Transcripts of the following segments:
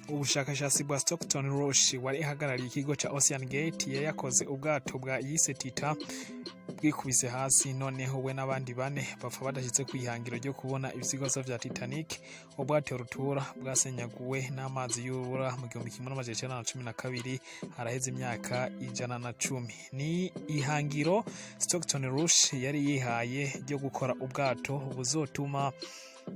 Ubushakashatsi bwa Stockton Rush, wari ahagarariye ikigo ca Ocean Gate, yari yakoze ubwato bwa yise Tita, bwikubise hasi, noneho we n'abandi bane bapfa badashyitse ku ihangiro ryo kubona ibisigazwa vya Titanic. Ubwato rutura bwasenyaguwe n'amazi y'urubura mu 1912, haraheze imyaka 110. Ni ihangiro Stockton Rush yari yihaye ryo gukora ubwato buzotuma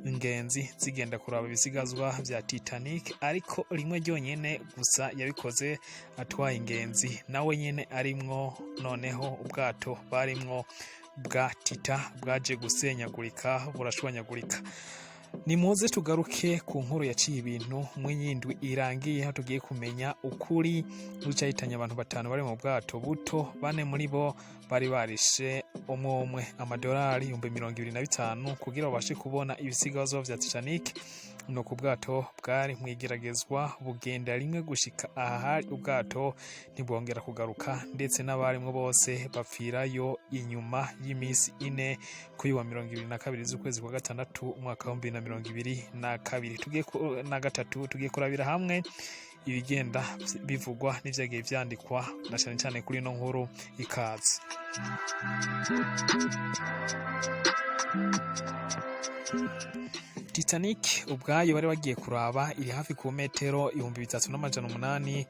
ingenzi zigenda kuraba ibisigazwa vya Titanic, ariko rimwe ryonyene gusa yabikoze atwaye ingenzi, nawe nyene arimwo. Noneho ubwato barimwo bwa Tita bwaje gusenyagurika, burashwanyagurika. Nimuze tugaruke ku nkuru yaciye ibintu mw'iyindwi irangiye, aho tugiye kumenya ukuri w'icahitanye abantu batanu bari mu bwato buto. Bane muri bo bari barishe umwe umwe amadolari 25,000 kugira babashe kubona ibisigazwa vya Titanic. Nuko ubwato bwari mw'igeragezwa bugenda rimwe gushika aha hari ubwato, ntibwongera kugaruka, ndetse n'abarimwo bose bapfirayo inyuma y'imisi 4, kuri wa 22 z'ukwezi kwa gatandatu, umwaka wa 2022. Tugiye na gatatu, tugiye kurabira hamwe ibigenda bivugwa n'ivyagiye vyandikwa na cane cane kuri ino nkuru. Ikaze. Titanic ubwayo bari bagiye kuraba iri hafi ku metero 3800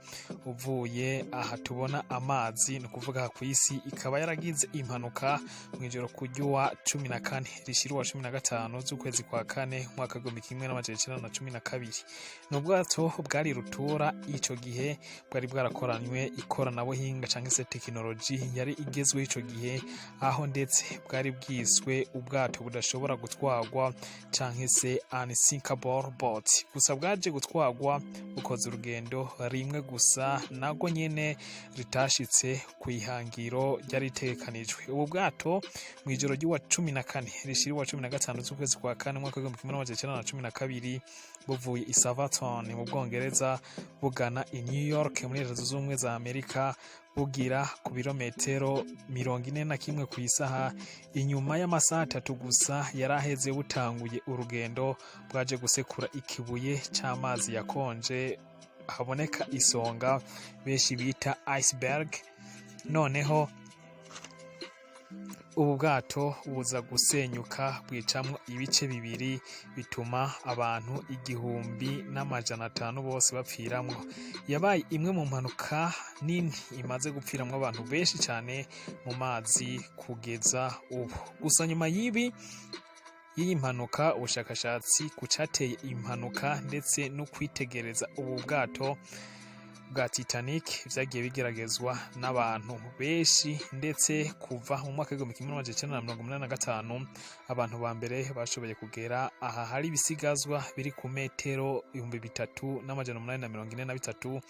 uvuye aha tubona amazi, ni ukuvuga ku isi. Ikaba yaragize impanuka mu ijoro kuryuwa 14 rishira uwa 15 z'ukwezi kwa kane, umwaka 1912. Ni ubwato bwari rutura ico gihe, bwari bwarakoranywe ikoranabuhinga canke se tekinoloji yari igezweho ico gihe, aho ndetse bwari bwiswe ubwato budashobora gutwarwa canke se unsinkable boat. Gusa bwaje gutwarwa bukoze urugendo rimwe gusa, narwo nyene ritashitse ku ihangiro ryari ritegekanijwe. Ubu bwato mu ijoro ry'uwa 14 rishira uwa 15 z'ukwezi kwa kane, umwaka w'1912, buvuye i Southampton mu Bwongereza bugana i New York muri Leta Zunze Ubumwe za Amerika, bugira ku birometero 41 ku isaha. Inyuma y'amasaha 3 gusa yari aheze butanguye urugendo, bwaje gusekura ikibuye c'amazi yakonje haboneka isonga benshi bita iceberg. Noneho ubu bwato buza gusenyuka, bwicamwo ibice bibiri, bituma abantu 1500 bose bapfiramwo. Yabaye imwe mu mpanuka nini imaze gupfiramwo abantu benshi cyane mu mazi kugeza ubu. Gusa nyuma y'iyi mpanuka, ubushakashatsi ku cateye impanuka ndetse no kwitegereza ubu bwato bwa Titanic vyagiye bigeragezwa n'abantu benshi, ndetse kuva mu mwaka w'1985 abantu ba mbere bashoboye kugera aha hari ibisigazwa biri ku metero 3843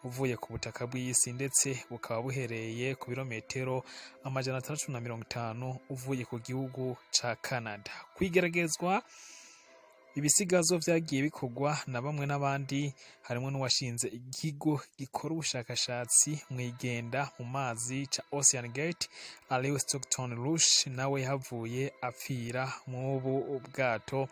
uvuye ku butaka bw'isi, ndetse bukaba buhereye ku birometero 650 uvuye ku gihugu ca Canada. Kwigeragezwa ibisigazwa vyagiye bikorwa na bamwe n'abandi, harimo n'uwashinze ikigo gikora ubushakashatsi mwigenda mu mazi ca Ocean Gate, ariwe Stockton Rush, nawe yahavuye apfira mw'ubu bwato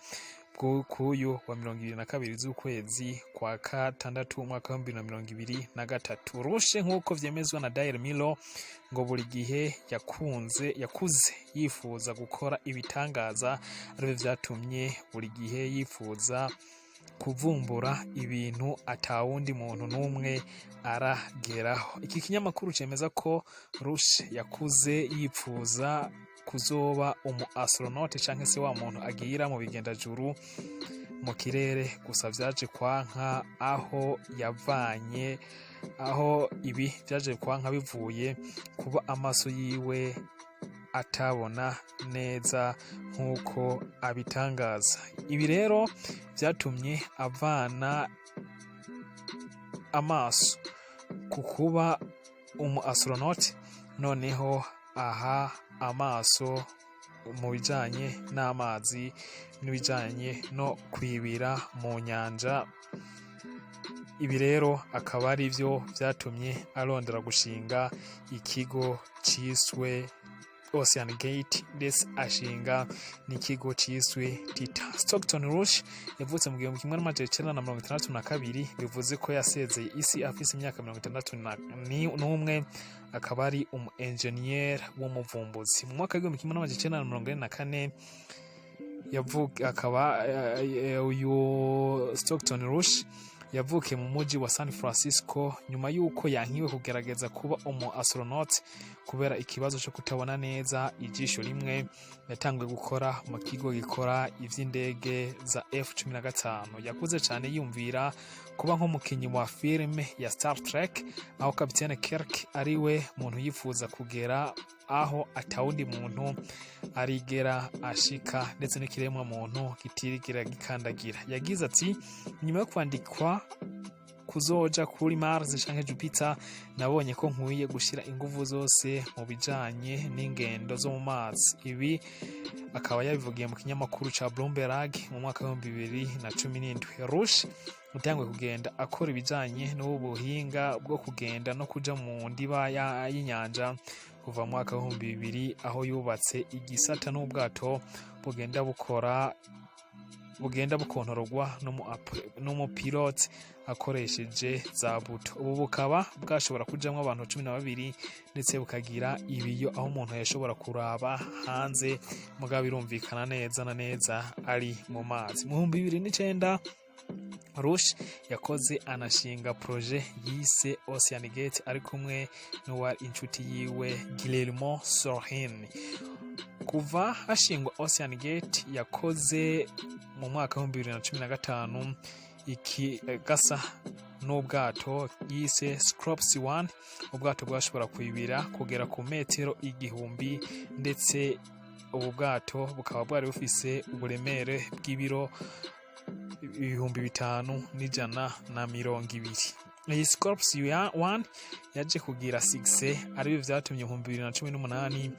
kuyu wa 22 z'ukwezi kwa gatandatu, umwaka wa 2023. Rush, nk'uko vyemezwa na Daily Mirror, ngo buri gihe yakunze yakuze yifuza gukora ibitangaza, arivyo vyatumye buri gihe yifuza kuvumbura ibintu atawundi muntu n'umwe arageraho. Iki kinyamakuru cemeza ko Rush yakuze yipfuza kuzoba umu astronaute canke se wa muntu agira mu bigendajuru mu kirere. Gusa vyaje kwanka aho yavanye, aho ibi vyaje kwanka bivuye kuba amaso yiwe atabona neza nk'uko abitangaza. Ibi rero vyatumye avana amaso ku kuba umu astronaute, noneho aha amaso mu bijanye n'amazi n'ibijanye no kwibira mu nyanja. Ibi rero akaba ari byo vyatumye arondera gushinga ikigo ciswe Ocean Gate, ndetse ashinga n'ikigo ciswe Titan. Stockton Rush yavutse mu 1962, bivuze ko yasezeye isi afise imyaka 61, akaba ari umu engineer w'umuvumbuzi. Mu mwaka w'1944 yavuka, akaba uyu Stockton Rush yavukiye mu mujyi wa San Francisco. Nyuma y'uko yankiwe kugerageza kuba umu astronaut kubera ikibazo cyo kutabona neza ijisho rimwe, yatanguye gukora mu kigo gikora ivy'indege za F-15. Yakuze cyane yumvira kuba nk'umukinyi wa filime ya Star Trek, aho Capitaine Kirk ari we muntu yifuza kugera aho atawundi muntu arigera ashika, ndetse n'ikiremwa muntu kitirigera gikandagira. Yagize ati: "Nyuma yo kwandikwa kuzoja kuri Mars canke Jupiter, nabonye ko nkwiye gushira inguvu zose mu bijanye n'ingendo zo mu mazi." Ibi akaba yabivugiye mu kinyamakuru ca Bloomberg mu mwaka w'2017. Rush utanguye kugenda akora ibijanye n'ubu buhinga bwo kugenda no kuja mu ndiba y'inyanja kuva mu mwaka w'2000, aho yubatse igisata n'ubwato bugenda bukora, bugenda bukontororwa n'umupilote akoresheje za buto. Ubu bukaba bwashobora kujamwo abantu 12, ndetse bukagira ibiyo aho umuntu yashobora kuraba hanze, mugabo birumvikana neza na neza ari mu mazi. Mu 2009 Rush yakoze anashinga projet yise Ocean Gate ari kumwe n'uwari inshuti yiwe Guillermo Sorin. Kuva hashingwa Ocean Gate yakoze mu mwaka w'2015 iki gasa n'ubwato yise Cyclops One, ubwato bwashobora kwibira kugera ku metero 1000, ndetse ubu bwato bukaba bwari bufise uburemere bw'ibiro 5120. Iyi Cyclops One yaje kugira success, aribyo vyatumye mu 2018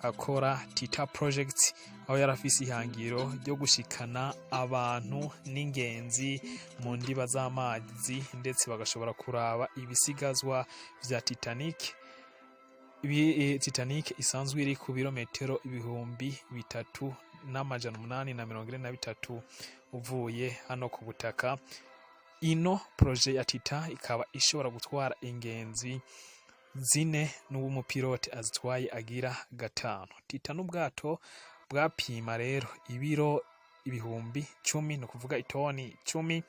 akora Titan Project, aho yari afise ihangiro ryo gushikana abantu n'ingenzi mu ndiba z'amazi, ndetse bagashobora kuraba ibisigazwa vya Titanic. Titanic isanzwe iri ku birometero 3843 uvuye hano ku butaka. Ino projet ya Titan ikaba ishobora gutwara ingenzi zine n'uwumupilote azitwaye agira gatanu. Titan n'ubwato bwapima rero ibiro 10,000, ni ukuvuga itoni 10,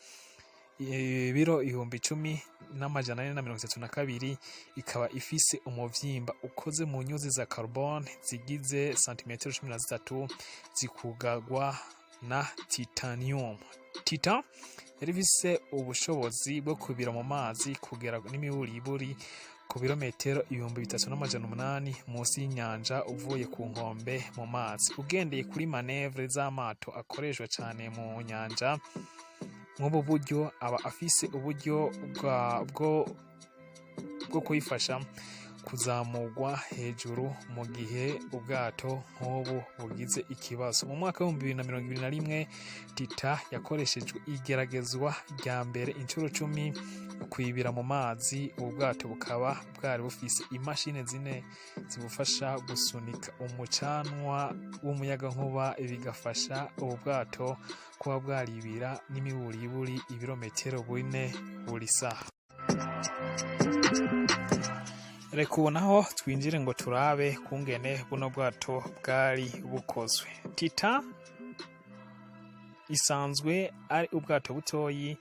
ibiro 10,432. Ikaba ifise umuvyimba ukoze mu nyuzi za carbone zigize santimetero 13, zikugagwa na titanium. Titan yari ifise ubushobozi bwo kubira mu mazi kugera n'imiburiburi ku birometero 3800 munsi y'inyanja uvuye ku nkombe mu mazi. Ugendeye kuri manœuvre z'amato akoreshwa cyane mu nyanja nk'ubu buryo, aba afise uburyo bwo kuyifasha kuzamurwa hejuru mu gihe ubwato nk'ubu bugize ikibazo. Mu mwaka w'2021 Titan yakoreshejwe igeragezwa rya mbere inshuro 10 kwibira mu mazi. Ubu bwato bukaba bwari bufise imashini zine zibufasha gusunika umucanwa w'umuyagankuba, bigafasha ubu bwato kuba bwaribira n'imiburiburi ibirometero 4 buri saha. Reka ubu naho twinjire ngo turabe kungene buno bwato bwari bukozwe. Titan isanzwe ari ubwato butoyi,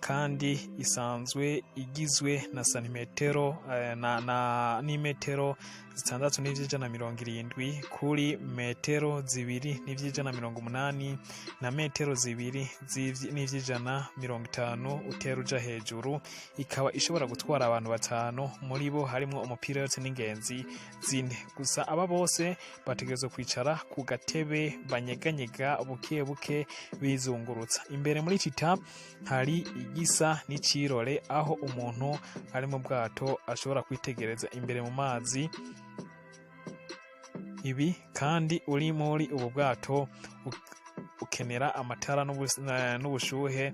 kandi isanzwe igizwe na santimetero na n'imetero 6.7 kuri metero 2.180 na metero 2.150 utera uja hejuru. Ikaba ishobora gutwara abantu batanu, muri bo harimwo umupilote n'ingenzi zine. Gusa aba bose bategerezwa kwicara ku gatebe banyeganyega buke buke bizungurutsa. Imbere muri Titan hari igisa n'icirore, aho umuntu ari mu bwato ashobora kwitegereza imbere mu mazi. Ibi kandi uri muri ubu bwato Ukenera amatara n'ubushuhe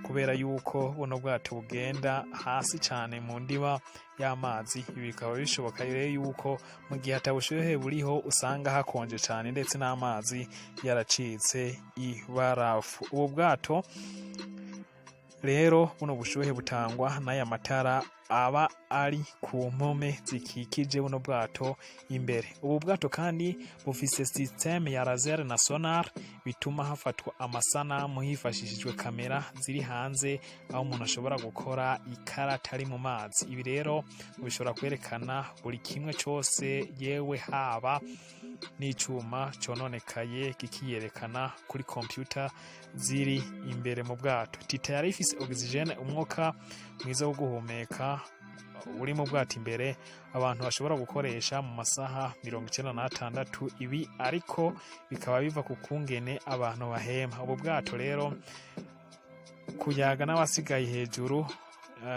kubera yuko buno bwato bugenda hasi cane mu ndiba y'amazi. Ibi bikaba bishoboka rero yuko mu gihe atabushuhe buriho usanga hakonje cane, ndetse n'amazi yaracitse ibarafu. Ubu bwato rero, buno bushuhe butangwa n'aya matara aba ari ku mpome zikikije buno bwato imbere. Ubu bwato kandi bufise système ya laser na sonar, bituma hafatwa amasanamu hifashishijwe kamera ziri hanze, aho umuntu ashobora gukora ikarata ari mu mazi. Ibi rero bishobora kwerekana buri kimwe cose, yewe haba n'icuma cononekaye kikiyerekana kuri computer ziri imbere mu bwato. Titan yari ifise oxygène, umwuka mwiza wo guhumeka uri mu bwato imbere, abantu bashobora gukoresha mu masaha 96. Ibi ariko bikaba biva ku kungene abantu bahema. Ubu bwato rero, kuyaga n'abasigaye hejuru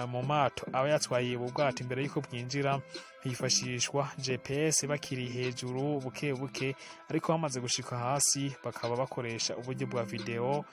mu mato aba yatwaye ubu bwato imbere y'uko bwinjira, hifashishwa GPS bakiri hejuru buke buke, ariko bamaze gushika hasi bakaba bakoresha uburyo bwa video.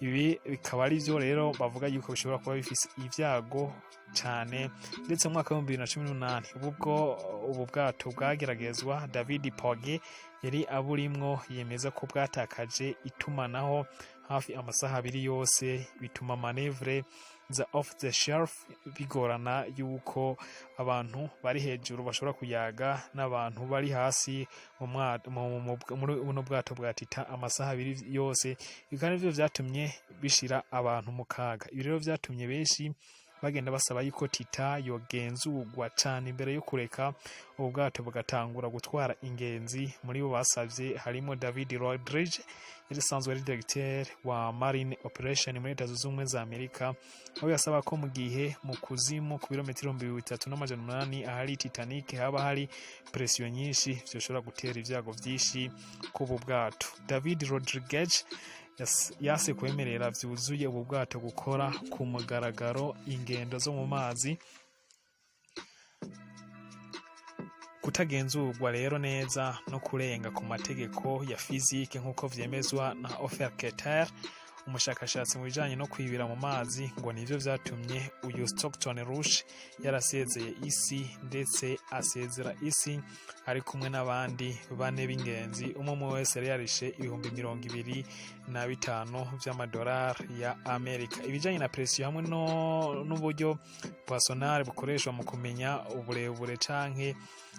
Ibi bikaba ari byo rero bavuga yuko bishobora kuba bifise ibyago cyane. Ndetse mu mwaka wa 2018, ubwo ubu bwato bwageragezwa, David Pogue yari aburimwo yemeza ko bwatakaje itumanaho hafi amasaha 2 yose, bituma manœuvre za off the shelf bigorana yuko abantu bari hejuru bashobora kuyaga n'abantu bari hasi muri buno bwato bwa Titan amasaha 2 yose. Ibi kandi nivyo vyatumye bishira abantu mu kaga. Ibi rero vyatumye benshi bagenda basaba yuko Titan yogenzurwa cane imbere yo kureka ubu bwato bugatangura gutwara ingenzi. Muri bo basavye harimo David Rodridge, yari asanzwe ari directeur wa Marine Operation muri Leta Zunze Ubumwe za Amerika, aho yasaba ko mu gihe mu kuzimu ku birometero 3800 ahari Titanic haba hari pression nyinshi, vyoshobora gutera ivyago vyinshi k'ubu bwato. David Rodriguez yase kwemerera vyuzuye ubu bwato gukora ku mugaragaro ingendo zo mu mazi. Kutagenzurwa rero neza no kurenga ku mategeko ya fizike, nk'uko vyemezwa na Ofer Keter, umushakashatsi mu bijanye no kwibira mu mazi, ngo nivyo vyatumye uyu Stockton Rush yarasezeye isi, ndetse asezera isi ari kumwe n'abandi bane b'ingenzi. Umwe umwe wese yari yarishe 25,000 vy'amadolari ya Amerika. Ibijanye na pression hamwe no n'uburyo bwa sonar bukoreshwa mu kumenya uburebure canke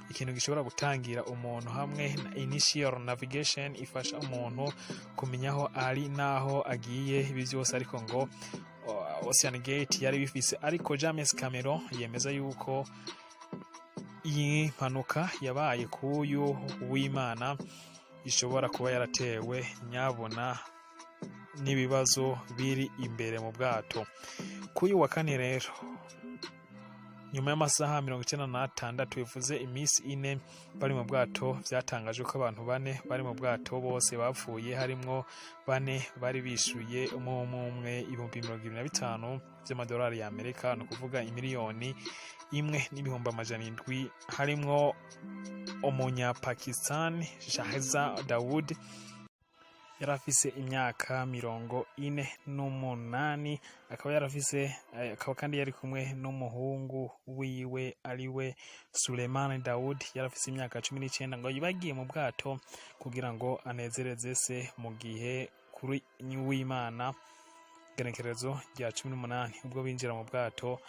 ikintu gishobora gutangira umuntu, hamwe na initial navigation ifasha umuntu kumenya aho ari n'aho agiye, ibi byose ariko ngo Ocean Gate yari bifise. Ariko James Cameron yemeza yuko iyi mpanuka yabaye k'uyu w'Imana ishobora kuba yaratewe nyabona n'ibibazo biri imbere mu bwato. K'uyu wa kane rero, nyuma y'amasaha 96, bivuze iminsi 4 bari mu bwato, vyatangajwe ko abantu bane bari mu bwato bose bapfuye, harimwo bane bari bishuye umwe umwe umwe 25,000 vy'amadolari ya Amerika, ni ukuvuga 1,700,000, harimwo umunyapakistan Shahza Dawood, yari afise imyaka 48, akaba yarafise akaba kandi yari kumwe n'umuhungu wiwe ariwe Suleiman Dawood, yari afise imyaka 19. Ngo bagiye mu bwato kugira ngo anezereze se, mu gihe kuri w'Imana genekerezo rya 18, ubwo binjira mu bwato,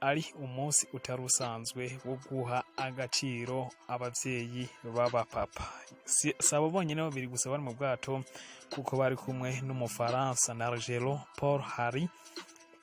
ari umunsi utari usanzwe wo guha agaciro abavyeyi b'abapapa. Si abo bonyene babiri gusa bari mu bwato, kuko bari kumwe n'Umufaransa Nargero Paul Harry,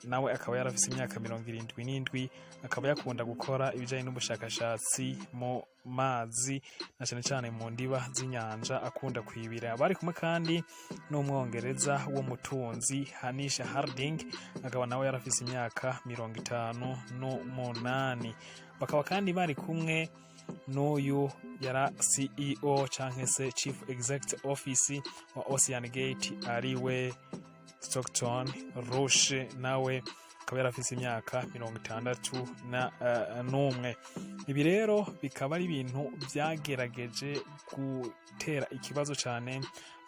nawe akaba yarafise imyaka 77, akaba yakunda gukora ibijanye n'ubushakashatsi mu mazi na cane cane mu ndiba z'inyanja, akunda kwibira. Bari kumwe kandi n'Umwongereza w'umutunzi Hamish Harding, akaba nawe yarafise imyaka 58. Bakaba kandi bari kumwe n'uyu yara CEO canke se Chief Executive Office wa Ocean Gate, ariwe Stockton Rush, nawe akaba yarafise imyaka 58. Akaba yari afise imyaka 61. Ibi rero bikaba ari ibintu vyagerageje gutera ikibazo cane,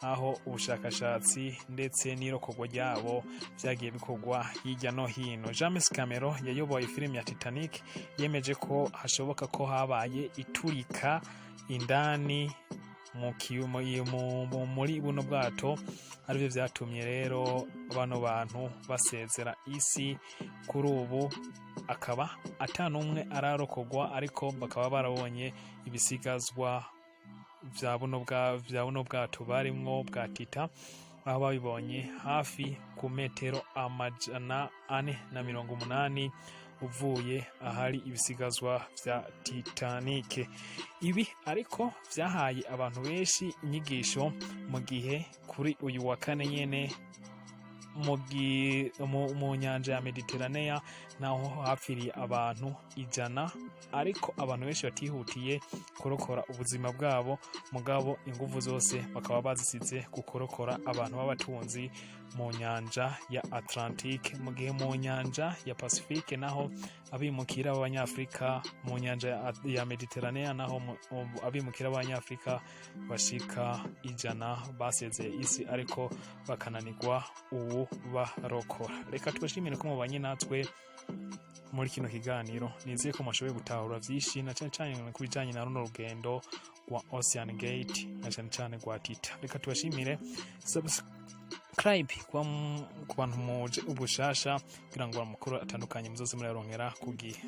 aho ubushakashatsi ndetse n'irokorwa ryabo vyagiye bikorwa hirya no hino. James Cameron yayoboye filime ya Titanic yemeje ko hashoboka ko habaye iturika indani mu ki- mu- mu- mu- muri buno bwato, aribyo vyatumye rero bano bantu basezera isi. Kuri ubu akaba ata n'umwe ararokorwa, ariko bakaba barabonye ibisigazwa vya buno bwato barimwo bwa Tita, aho babibonye hafi ku metero 480 uvuye ahari ibisigazwa vya Titanic. Ibi ariko vyahaye abantu benshi inyigisho, mu gihe kuri uyu wa kane nyene mu nyanja ya Mediterranea naho hapfiriye abantu 100, ariko abantu benshi batihutiye kurokora ubuzima bwabo, mugabo inguvu zose bakaba bazisize ku kurokora abantu b'abatunzi mu nyanja ya Atlantique, mu gihe mu nyanja ya Pacifique naho abimukira b'Abanyafrika, mu nyanja ya Mediterranea naho abimukira b'Abanyafrika bashika 100 basezeye isi, ariko bakananirwa ubu barokora. Reka tubashimire ko mubanye natwe muri kino kiganiro. Nizeye ko mushoboye gutahura vyinshi, na cane cane ku bijanye na runo rugendo rwa Ocean Gate, na cane cane rwa Tita. Reka tubashimire. Subscribe ku bantu muje ubushasha, kugira ngo amakuru atandukanye muzoze murayaronkera ku gihe.